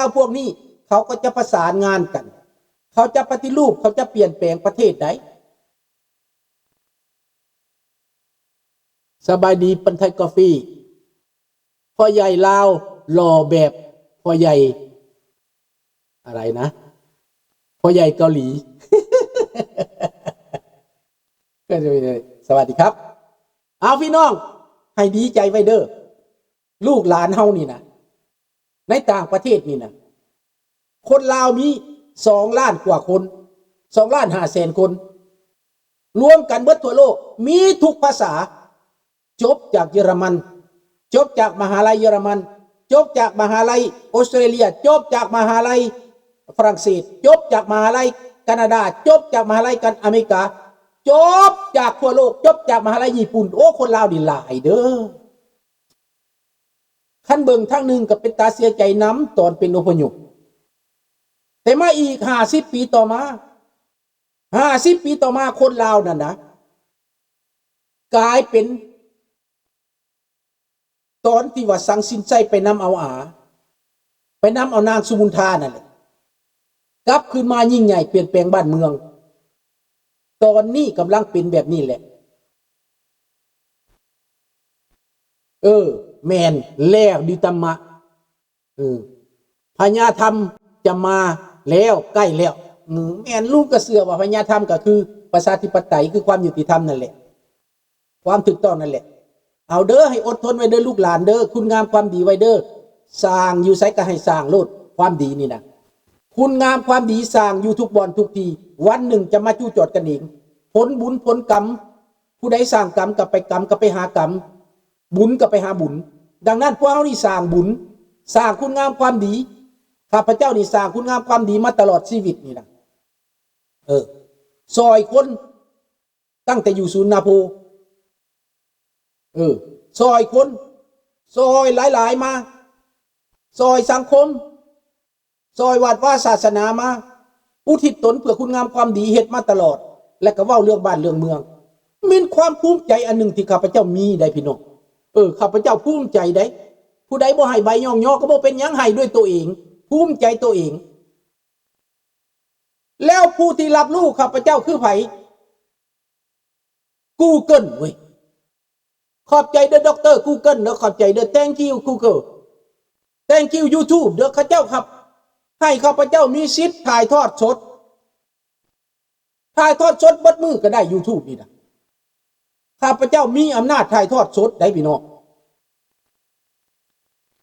ວພວກນີ້ ເຂົາກໍຈະປະສານງານກັນ ເຂົາຈະປະຕິຮູບ ເຂົາຈະປ່ຽນແປງປະເທດໃດ. ສະບາຍດີ ປັນໄທກາເຟ. ພໍ່ໃຫຍ່ລາວຫຼໍ່ແບບພໍ່ໃຫຍ່ ອະໄລນະ ພໍ່ໃຫຍ່ເກົາຫຼີ. ສະຫວັດດີຄັບ. ເອົາ ພີ່ນ້ອງ ໃຫ້ດີໃຈໄວ້ເດີ້ ລູກຫຼານເຮົານີ້ນະ ໃນຕ່າງປະເທດນີ້ນະ ຄົນລາວມີສອງລ້ານກວ່າຄົນ ສອງລ້ານຫ້າແສນຄົນ ລວມກັນເບິດທົ່ວໂລກ ມີທຸກພາສາ. ຈົບຈາກເຢຍລະມັນ ຈົບຈາກມະຫາໄລເຢຍລະມັນ ຈົບຈາກມະຫາໄລອົດສະຕຣາເລຍ ຈົບຈາກມະຫາໄລຝຣັ່ງເສດ ຈົບຈາກມະຫາໄລການາດາ ຈົບຈາກມະຫາໄລກັນອາເມລິກາ ຈົບຈາກທົ່ວໂລກ ຈົບຈາກມະຫາໄລຍີ່ປຸ່ນ. ໂອ້ ຄົນລາວນີ້ຫຼາຍເດີ້. ຄັນເບິ່ງທາງໜຶ່ງກໍເປັນຕາເສຍໃຈນຳ ຕອນເປັນອົບພະຍົບ ແຕ່ມາອີກຫ້າສິບປີຕໍ່ມາ ຫ້າສິບປີຕໍ່ມາ ຄົນລາວນັ້ນນະ ກາຍເປັນ ຕອນທີ່ວ່າສັງສິນໄຊໄປນຳເອົາອາ ໄປນຳເອົານາງສຸມຸນທານັ້ນແຫຼະ ກັບຄືນມາຍິ່ງໃຫຍ່ ປ່ຽນແປງບ້ານເມືອງ. ຕອນນີ້ກຳລັງເປັນແບບນີ້ແຫຼະ. ເອີ ແມ່ນແລ້ວ ດິຕຳມະ. ເອີ ພະຍາທຳຈະມາແລ້ວ ໃກ້ແລ້ວ. ອືມ ແມ່ນ ລຸງກໍເຊື່ອວ່າພະຍາທຳກໍຄືປະຊາທິປະໄຕ ຄືຄວາມຍຸຕິທຳນັ້ນແຫຼະ ຄວາມຖືກຕ້ອງນັ້ນແຫຼະ. ເອົາເດີ້ ໃຫ້ອົດທົນໄວ້ເດີ້ ລູກຫຼານເດີ້ ຄຸນງາມຄວາມດີໄວ້ເດີ້. ສ້າງຢູ່ໃສກໍໃຫ້ສ້າງໂລດ ຄວາມດີນີ້ນະ ຄຸນງາມຄວາມດີສ້າງຢູ່ທຸກບ່ອນທຸກທີ່ ວັນໜຶ່ງຈະມາຈູ່ຈອດກັນເອງ. ຜົນບຸນຜົນກຳ ຜູ້ໃດສ້າງກຳກໍໄປກຳ ກໍໄປຫາກຳ ບຸນກໍໄປຫາບຸນ. ດັ່ງນັ້ນ ພວກເຮົານີ້ສ້າງບຸນ ສ້າງຄຸນງາມຄວາມດີ. ຂ້າພະເຈົ້ານີ້ສ້າງຄຸນງາມຄວາມດີມາຕະຫຼອດຊີວິດນີ້ນະ ເອີ ຊ່ອຍຄົນ ຕັ້ງແຕ່ຢູ່ສູນນາໂພ ເອີ ຊ່ອຍຄົນ ຊ່ອຍຫຼາຍໆມາ ຊ່ອຍສັງຄົມ ຊ່ອຍວັດວາສາສະໜາມາ ອຸທິດຕົນເພື່ອຄຸນງາມຄວາມດີ ເຮັດມາຕະຫຼອດ ແລະກໍເວົ້າເລື່ອງບ້ານເລື່ອງເມືອງ. ແມ່ນຄວາມພູມໃຈອັນໜຶ່ງທີ່ຂ້າພະເຈົ້າມີໄດ໋ພີ່ນ້ອງ. ເອີ ຂ້າພະເຈົ້າພູມໃຈໄດ໋. ຜູ້ໃດບໍ່ໃຫ້ໃບຍ້ອງຍໍກໍບໍ່ເປັນຫຍັງ ໃຫ້ດ້ວຍໂຕເອງ ພູມໃຈໂຕເອງ. ແລ້ວຜູ້ທີ່ຮັບຮູ້ຂ້າພະເຈົ້າຄືໃຜ? Google ເວີຍ. ຂອບໃຈເດີ້ ດຣ. Google ເດີ້ ຂອບໃຈເດີ້. Thank you Google. Thank you YouTube ເດີ້ ເຂົາເຈົ້າຄັບ ໃຫ້ຂ້າພະເຈົ້າມີສິດຖ່າຍທອດສົດ ຖ່າຍທອດສົດເບິດມື້ກໍໄດ້ YouTube ນີ້ນະ. ຂ້າພະເຈົ້າມີອຳນາດຖ່າຍທອດສົດໄດ໋ພີ່ນ້ອງ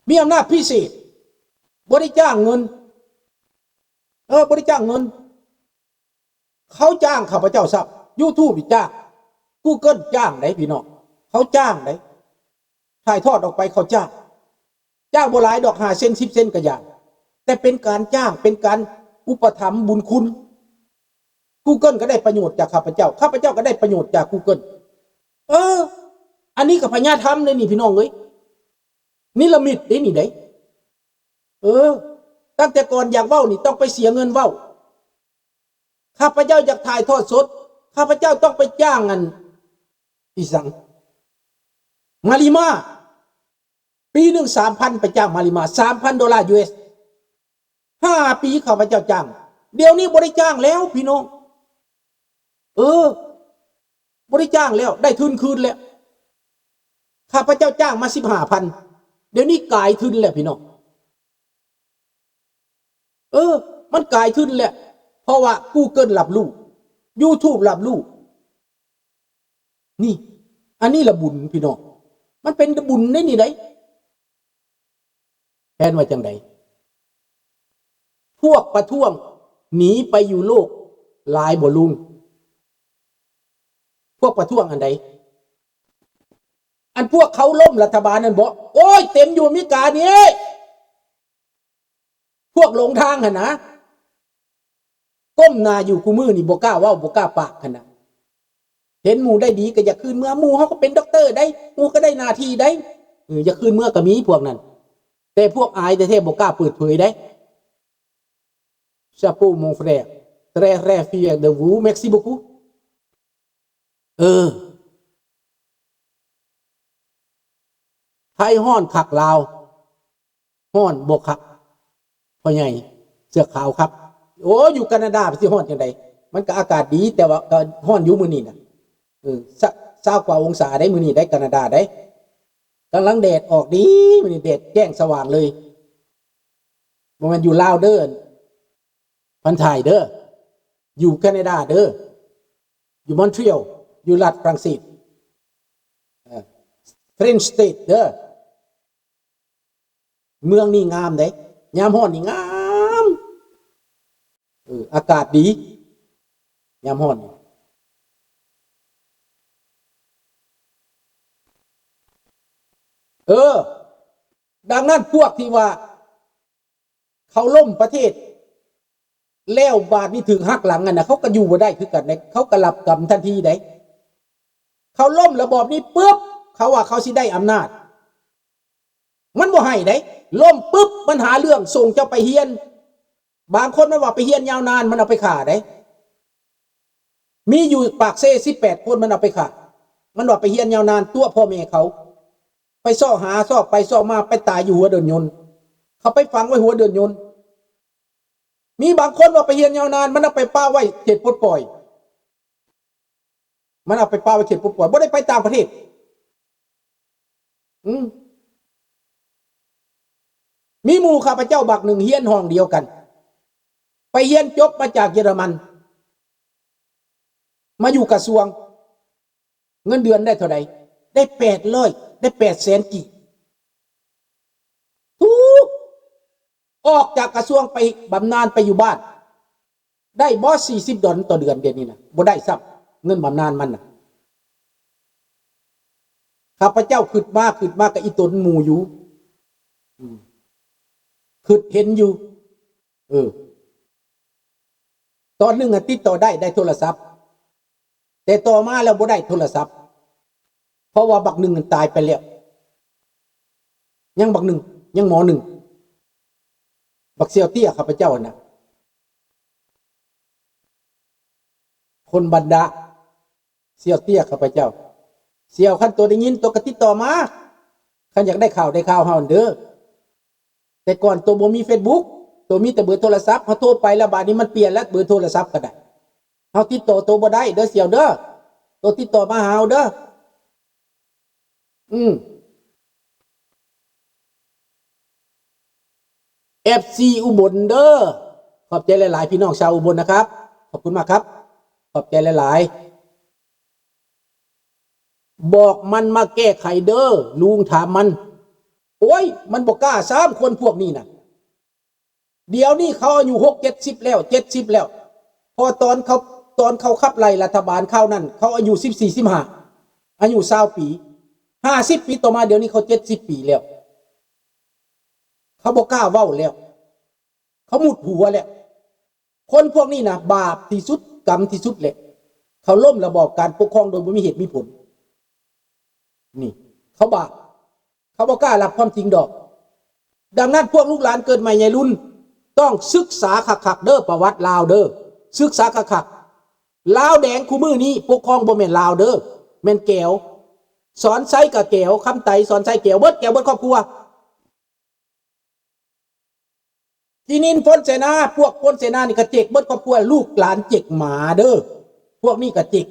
ມີອຳນາດພິເສດ ບໍ່ໄດ້ຈ້າງເງິນ ເອີ ບໍ່ໄດ້ຈ້າງເງິນ. ເຂົາຈ້າງຂ້າພະເຈົ້າຊ້ຳ YouTube ນີ້ຈ້າງ Google ຈ້າງໄດ໋ພີ່ນ້ອງ ເຂົາຈ້າງໄດ໋. ຖ່າຍທອດອອກໄປເຂົາຈ້າງ ຈ້າງບໍ່ຫຼາຍດອກ ຫ້າເຊັນ ສິບເຊັນກໍຢ່າ ແຕ່ເປັນການຈ້າງ ເປັນການອຸປະຖຳບຸນຄຸນ. Google ກໍໄດ້ປະໂຫຍດຈາກຂ້າພະເຈົ້າ ຂ້າພະເຈົ້າກໍໄດ້ປະໂຫຍດຈາກ Google. ເອີ ອັນນີ້ກໍພະຍາທຳເດ້ນີ້ພີ່ນ້ອງເອີຍ ນິລະມິດເດ້ນີ້ເດ້. ເອີ ຕັ້ງແຕ່ກ່ອນຢາກເວົ້ານີ້ຕ້ອງໄປເສຍເງິນເວົ້າ. ຂ້າພະເຈົ້າຢາກຖ່າຍທອດສົດ ຂ້າພະເຈົ້າຕ້ອງໄປຈ້າງອັນ ອີຫຍັງ ມາລິມາ ປີໜຶ່ງສາມພັນ ໄປຈ້າງມາລິມາ ສາມພັນໂດລາ ຢູເອສ ຫ້າປີຂ້າພະເຈົ້າຈ້າງ. ດຽວນີ້ບໍ່ໄດ້ຈ້າງແລ້ວພີ່ນ້ອງ ເອີ ບໍ່ໄດ້ຈ້າງແລ້ວ ໄດ້ທຶນຄືນແລ້ວ. ຂ້າພະເຈົ້າຈ້າງມາສິບຫ້າພັນ ດຽວນີ້ກາຍທຶນແລ້ວພີ່ນ້ອງ. ເອີ ມັນກາຍທຶນແຫຼະ ເພາະວ່າ Google ຮັບຮູ້ YouTube ຮັບຮູ້. ນີ້ ອັນນີ້ລະບຸນພີ່ນ້ອງ ມັນເປັນບຸນໃນນີ້ໃດ໋. ແປວ່າຈັ່ງໃດ? ພວກປະທ້ວງໜີໄປຢູ່ໂລກຫຼາຍບໍ່ລຸງ? ພວກປະທ້ວງອັນໃດ? ອັນພວກເຂົາລົ້ມລັດຖະບານນັ້ນບໍ? ໂອ້ຍ ເຕັມຢູ່ອາເມລິການີ້. ພວກຫຼົງທາງຫັ້ນນະ ກົ້ມໜ້າຢູ່ຄູ່ມື້ນີ້ ບໍ່ກ້າເວົ້າ ບໍ່ກ້າປາກຫັ້ນນະ. ເຫັນໝູ່ໄດ້ດີກໍຢາກຄືນເມືອ, ໝູ່ເຮົາກໍເປັນດັອກເຕີໄດ໋, ໝູ່ກໍໄດ້ໜ້າທີ່ໄດ໋. ເອີ ຢາກຄືນເມືອກໍມີພວກນັ້ນ, ແຕ່ພວກອາຍແທ້ໆ ບໍ່ກ້າເປີດເຜີຍໄດ໋. Chapeau mon frère, très très fier de vous, merci beaucoup. ເອີ ໄທຮ້ອນຄັກ ລາວຮ້ອນບໍ່ຄັກ. ເພ ພໍ່ໃຫຍ່ເສື້ອຂາວຄັບ. ໂອ້ ຢູ່ການາດາຊິຮ້ອນຈັ່ງໃດ? ມັນກໍອາກາດດີ ແຕ່ວ່າກໍຮ້ອນຢູ່ມື້ນີ້ນະ. ເອີ ຊາວກວ່າອົງສາໄດ໋ ມື້ນີ້ໄດ໋ ການາດາໄດ໋. ກຳລັງແດດອອກດີ ມື້ນີ້ແດດແຈ້ງສະຫວ່າງເລີຍ. ບໍ່ແມ່ນຢູ່ລາວເດີ ພັນທາຍເດີ ຢູ່ການາດາເດີ ຢູ່ມອນທຣີອອລ ຢູ່ລັດຝຣັ່ງເສດ ເອີ French State ເດີ. ເມືອງນີ້ງາມເດ້ ຍາມຮ້ອນນີ້ງາມ ເອີ ອາກາດດີ ຍາມຮ້ອນນີ້. ເອີ ດັ່ງນັ້ນພວກທີ່ວ່າ ເຂົາລົ້ມປະເທດ ແລ້ວບາດນີ້ຖືກຫັກຫຼັງຫັ້ນນະ ເຂົາກໍຢູ່ບໍ່ໄດ້ຄືກັນເດ້ ເຂົາກໍຮັບກຳທັນທີເດ້. ເຂົາລົ້ມລະບອບນີ້ປຶບ ເຂົາວ່າເຂົາຊິໄດ້ອຳນາດ ມັນບໍ່ໃຫ້ເດ້. ລົ້ມປຶບ ມັນຫາເລື່ອງສົ່ງເຈົ້າໄປຮຽນ. ບາງຄົນມັນວ່າໄປຮຽນຍາວນານ ມັນເອົາໄປຂ້າເດ້. ມີຢູ່ປາກເຊສິບແປດຄົນ ມັນເອົາໄປຂ້າ. ມັນວ່າໄປຮຽນຍາວນານ ຕົວະພໍ່ແມ່ເຂົາ ໄປຊອກຫາ ຊອກໄປຊອກມາ ໄປຕາຍຢູ່ຫົວເດີ່ນຍົນ. ເຂົາໄປຝັງໄວ້ຫົວເດີ່ນຍົນ. ມີບາງຄົນວ່າໄປຮຽນຍາວນານ ມັນເອົາໄປປະໄວ້ເຂດປົດປ່ອຍ ມັນເອົາໄປປະໄວ້ເຂດປົດປ່ອຍ ບໍ່ໄດ້ໄປຕ່າງປະເທດ. ອືມ ມີໝູ່ຂ້າພະເຈົ້າບັກໜຶ່ງຮຽນຫ້ອງດຽວກັນ ໄປຮຽນຈົບມາຈາກເຢຍລະມັນ ມາຢູ່ກະຊວງ ເງິນເດືອນໄດ້ເທົ່າໃດ? ໄດ້ແປດຮ້ອຍ ໄດ້ແປດແສນກີບ. ຖືກ ອອກຈາກກະຊວງໄປບຳນານໄປຢູ່ບ້ານ ໄດ້ບໍ່ສີ່ສິບດອນຕໍ່ເດືອນ? ດຽວນີ້ນະ ບໍ່ໄດ້ຊ້ຳ ເງິນບຳນານມັນນະ. ຂ້າພະເຈົ້າຄິດມາ ຄິດມາກໍອີ່ຕົນໝູ່ຢູ່ ອືມ ຄິດເຫັນຢູ່ ເອີ ຕອນໜຶ່ງອະຕິດຕໍ່ໄດ້ ໄດ້ໂທລະສັບ ແຕ່ຕໍ່ມາແລ້ວບໍ່ໄດ້ໂທລະສັບ ເພາະວ່າບັກໜຶ່ງນັ້ນຕາຍໄປແລ້ວ ຍັງບັກໜຶ່ງ ຍັງໝໍໜຶ່ງ ບັກສ່ຽວເຕ້ຍຂ້າພະເຈົ້າຫັ້ນນະ ຄົນບັນດາ ສ່ຽວເຕ້ຍຂ້າພະເຈົ້າ. ສ່ຽວ ຄັນໂຕໄດ້ຍິນ ໂຕກໍຕິດຕໍ່ມາ ຄັນຢາກໄດ້ຂ່າວໄດ້ຂ່າວເຮົາຫັ້ນເດີ. ແຕ່ກ່ອນໂຕບໍ່ມີເຟສບຸກ ໂຕມີແຕ່ເບີໂທລະສັບ ເຮົາໂທໄປແລ້ວ ບາດນີ້ມັນປ່ຽນແລ້ວ ເບີໂທລະສັບກໍໄດ້ ເຮົາຕິດຕໍ່ໂຕບໍ່ໄດ້ເດີສ່ຽວເດີ ໂຕຕິດຕໍ່ມາຫາເຮົາເດີ. ອືມ ເອັຟຊີ ອຸບົນເດີ ຂອບໃຈຫຼາຍໆ ພີ່ນ້ອງຊາວອຸບົນນະຄັບ ຂອບຄຸນມາກຄັບ ຂອບໃຈຫຼາຍໆ. ບອກມັນມາແກ້ໄຂເດີ ລຸງຖາມມັນ. ໂອ້ຍ ມັນບໍ່ກ້າຊ້ຳ ຄົນພວກນີ້ນະ. ດຽວນີ້ເຂົາອາຍຸຫົກເຈັດສິບແລ້ວ ເຈັດສິບແລ້ວ ເພາະຕອນເຂົາ ຕອນເຂົາຂັບໄລ່ລັດຖະບານຄາວນັ້ນ ເຂົາອາຍຸສິບສີ່ ສິບຫ້າ ອາຍຸຊາວປີ ຫ້າສິບປີຕໍ່ມາ ດຽວນີ້ເຂົາເຈັດສິບປີແລ້ວ ເຂົາບໍ່ກ້າເວົ້າແລ້ວ ເຂົາມຸດຫົວແລ້ວ. ຄົນພວກນີ້ນະ ບາບທີ່ສຸດ ກຳທີ່ສຸດແຫຼະ ເຂົາລົ້ມລະບອບການປົກຄອງໂດຍບໍ່ມີເຫດມີຜົນ ນີ້ ເຂົາບາບ ເຂົາບໍ່ກ້າຮັບຄວາມຈິງດອກ. ດັ່ງນັ້ນ ພວກລູກຫຼານເກີດໃໝ່ໃຫຍ່ລຸ້ນ ຕ້ອງສຶກສາຄັກໆເດີ ປະຫວັດລາວເດີ ສຶກສາຄັກໆ. ລາວແດງຄູ່ມື້ນີ້ປົກຄອງບໍ່ແມ່ນລາວເດີ ແມ່ນແກວ. ສອນໄຊກໍແກວ ຄຳໄຕ ສອນໄຊແກວ ເບິດແກວເບິດຄອບຄົວ. ທີ່ນິນພົນເສນາ ພວກພົນເສນານີ້ກໍເຈັກເບິດຄອບຄົວ ລູກຫຼານເຈັກໝາເດີ ພວກນີ້ກໍເຈັກ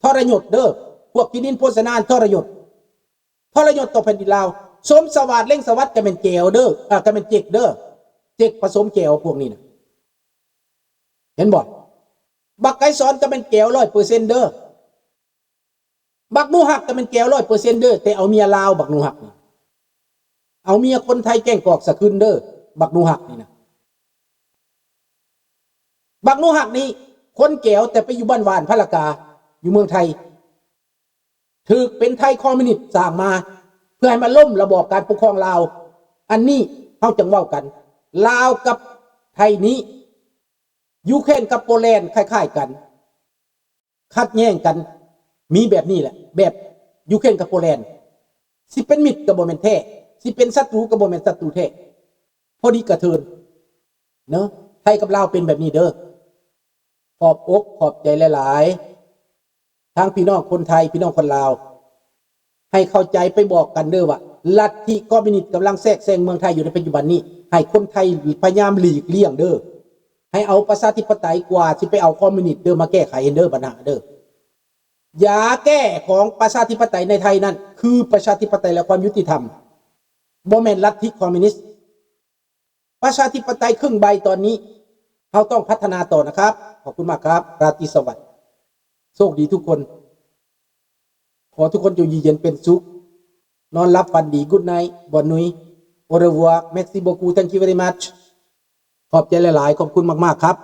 ທໍລະຍົດເດີ ພວກທີ່ນິນພົນເສນາທໍລະຍົດ ທໍລະຍົດຕໍ່ແຜ່ນດິນລາວ. ສົມສະຫວາດ ເລັງສະຫວັດ ກໍແມ່ນແກວເດີ ເອີ ກໍແມ່ນເຈັກເດີ ເຈັກປະສົມແກວ ພວກນີ້ນະ ເຫັນບໍ່? ບັກໄກສອນກໍແມ່ນແກວຮ້ອຍເປີເຊັນເດີ. ບັກໜູຮັກກໍແມ່ນແກວຮ້ອຍເປີເຊັນເດີ ແຕ່ເອົາເມຍລາວ ບັກໜູຮັກນີ້ ເອົາເມຍຄົນໄທແກ້ງກອກສະຄືນເດີ ບັກໜູຮັກນີ້ນະ. ບັກໜູຮັກນີ້ຄົນແກວ ແຕ່ໄປຢູ່ບ້ານຫວ່ານພະລະກາ ຢູ່ເມືອງໄທ ຖືກເປັນໄທຄອມມິວນິດສ້າງມາ ເພື່ອໃຫ້ມາລົ້ມລະບອບການປົກຄອງລາວ. ອັນນີ້ເຮົາຈັ່ງເວົ້າກັນ ລາວກັບໄທນີ້ ຢູເຄຣນກັບໂປແລນຄ້າຍໆກັນ ຂັດແຍ່ງກັນ ມີແບບນີ້ແຫຼະ ແບບຢູເຄຣນກັບໂປແລນ ຊິເປັນມິດກໍບໍ່ແມ່ນແທ້ ຊິເປັນສັດຕູກໍບໍ່ແມ່ນສັດຕູແທ້ ພໍດີກະເທີນເນາະ. ໄທກັບລາວເປັນແບບນີ້ເດີ. ຂອບອົກຂອບໃຈຫຼາຍໆ ທັງພີ່ນ້ອງຄົນໄທ ພີ່ນ້ອງຄົນລາວ ໃຫ້ເຂົ້າໃຈ ໄປບອກກັນເດີວ່າ ລັດທິຄອມມິວນິດກຳລັງແຊກແຊງເມືອງໄທຢູ່ໃນປັດຈຸບັນນີ້. ໃຫ້ຄົນໄທພະຍາຍາມຫຼີກລ່ຽງເດີ້ ໃຫ້ເອົາປະຊາທິປະໄຕກວ່າຊິໄປເອົາຄອມມິວນິດເດີ້ ມາແກ້ໄຂເດີ້ບັນຫາເດີ້. ຢາແກ້ຂອງປະຊາທິປະໄຕໃນໄທນັ້ນ ຄືປະຊາທິປະໄຕ ແລະ ຄວາມຍຸຕິທຳ, ບໍ່ແມ່ນລັດທິຄອມມິວນິດ. ປະຊາທິປະໄຕເຄິ່ງໃບຕອນນີ້ ເຮົາຕ້ອງພັດທະນາຕໍ່ນະຄັບ. ຂອບຄຸນມາກຄັບ. ລາຕີສະຫວັດ. ໂຊກດີທຸກຄົນ. ຂໍທຸກຄົນຈົ່ງຢູ່ເຢັນເປັນສຸກ. ນອນຫຼັບຝັນດີ. Good night. Bonne nuit. Au revoir. Merci beaucoup. Thank you very much. ຂອບໃຈຫຼາຍໆ. ຂອບຄຸນມາກໆຄັບ.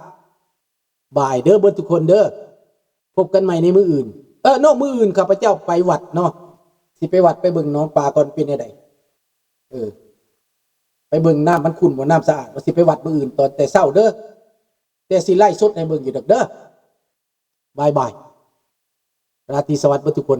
ບາຍເດີ້ເບິດທຸກຄົນເດີ້. ພົບກັນໃໝ່ໃນມື້ອື່ນ. ເອີ ເນາະ ມື້ອື່ນຂ້າພະເຈົ້າໄປວັດເນາະ. ຊິໄປວັດ ໄປເບິ່ງໜອງປາກ່ອນເປັນແນວໃດ. ເອີ ໄປເບິ່ງນ້ຳມັນຂຸ່ນບໍ່ ນ້ຳສະອາດບໍ່. ຊິໄປວັດມື້ອື່ນຕອນແຕ່ເຊົ້າເດີ້. ແຕ່ຊິໄລຟ໌ສົດໃຫ້ເບິ່ງຢູ່ດອກເດີ້. ບາຍບາຍ. ລາຕີສະຫວັດເບິດທຸກຄົນ.